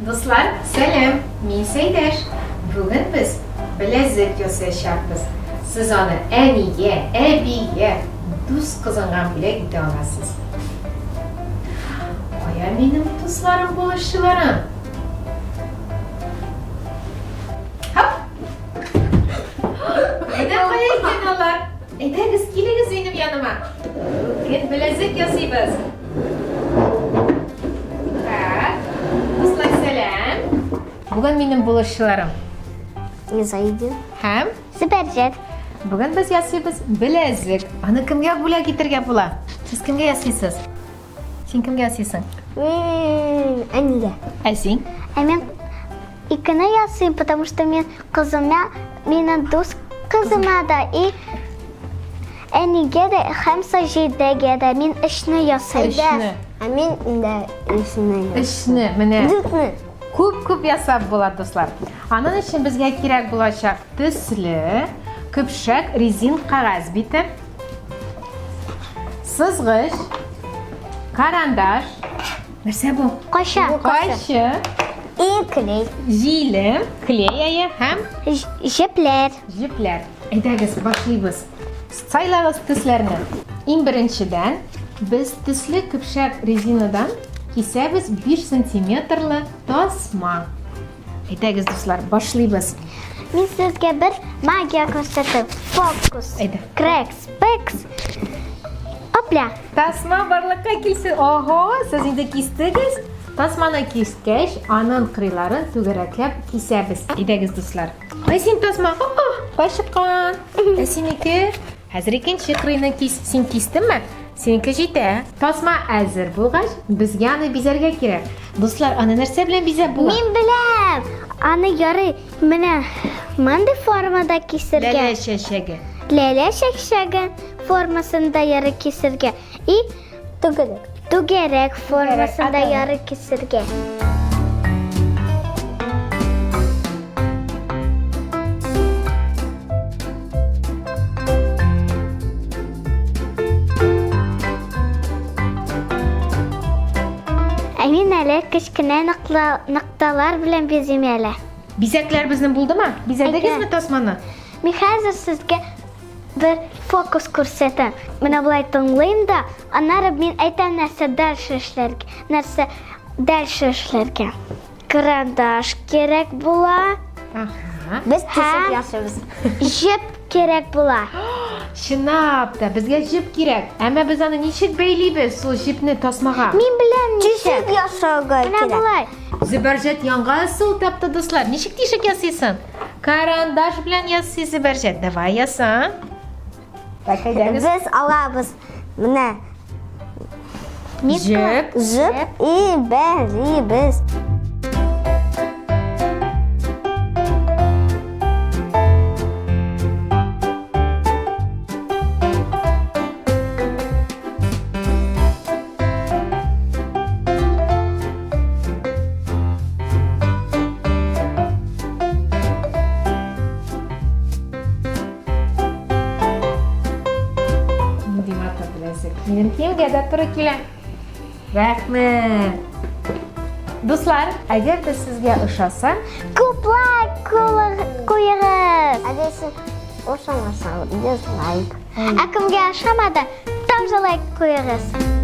Дуслар, сәлам! Мин Сәйдәш. Бүген без беләзек ясаячакбыз. Сез аны әнигә, әбигә, дус кызыңа бүләк итә аласыз. Кая минем дусларым, булышчыларым? Һап! Әйдә, кая икән алар? Әйдәгез, килегез минем яныма. Бүген беләзек ясыйбыз. Так, дуслар, сәлам. Бүген минем булышчыларым. Низаидин. Һәм Зөбәрҗәт. Бүген без ясыйбыз беләзек. Аны кемгә бүләк итәргә була? Сез кемгә ясыйсыз? Син кемгә ясыйсың? Мин әнигә. Ә син? Ә мин икене ясыйм, потому что мин кызыма, минем дус кызыма да и Әнигә дә һәм Саҗидәгә дә мин өчне ясыйм. Өчне. Ә мин дә өчне. Өчне, менә. Дүртне. Күп-күп ясап була, дуслар. Аның өчен безгә кирәк булачак төсле, көпшәк резин кәгазь бите, сызгыч, карандаш. Нәрсә бу? Кайчы. Кайчы. И клей. Җилем, клей әйе һәм җепләр. Җепләр. Әйдәгез, башлыйбыз. Сайлагыз төсләрне. Иң беренчедән, без төсле көпшәк резинадан кисәбез 5 сантиметрлы тасма. Әйдәгез, дуслар, башлыйбыз. Мин сезгә бер магия күрсәтәм. Фокус. Әйдә. Крекс, пекс. Опля. Тасма барлыкка килсен. Ого, сез инде кистегез. Тасманы кискәч, аның кырыйларын түгәрәкләп кисәбез. Әйдәгез, дуслар. Кай син тасма? Кай чыккан? Ә синеке? Хәзер икенче кырыйны кис. Син кистеңме? Синеке җитә. Тасма әзер булгач, безгә аны бизәргә кирәк. Дуслар, аны нәрсә белән бизәп була? Мин беләм. Аны ярый менә мондый формада кисергә. Ләлә чәчәге. Ләлә чәчәге формасында ярый кисергә. И Түгәрәк. Түгәрәк формасында яры кисергә. Ә мин әле кечкенә нокталар белән бизим әле. Бизәкләр безнең булдымы? Бизәдегезме тасманы? Мин хәзер сезгә Бер фокус күрсәтәм. Менә болай тыңлыйм да, аннары мин әйтәм нәрсә дальше эшләргә, нәрсә дальше эшләргә. Карандаш кирәк була. Ага. Без тишек ясыйбыз. Җеп кирәк була. Чынлап та, безгә җеп кирәк. Әмма без аны ничек бәйлибез, шул җепне тасмага? Мин беләм ничек. Тишек ясауга кирәк. Менә болай. Зөбәрҗәт яңа ысул тапты, дуслар. Ничек тишек ясыйсың? Карандаш белән ясый Зөбәрҗәт. Давай яса. Так, әйдәгез. Без алабыз менә Җеп. Җеп и бәлибез. Нинди матур беләзек. Минем киемгә дә туры килә. Рәхмәт. Дуслар, әгәр дә сезгә ошаса, күп лайк куегыз. Ә если ошамаса, дизлайк. Ә кемгә ошамады, тоже лайк куегыз.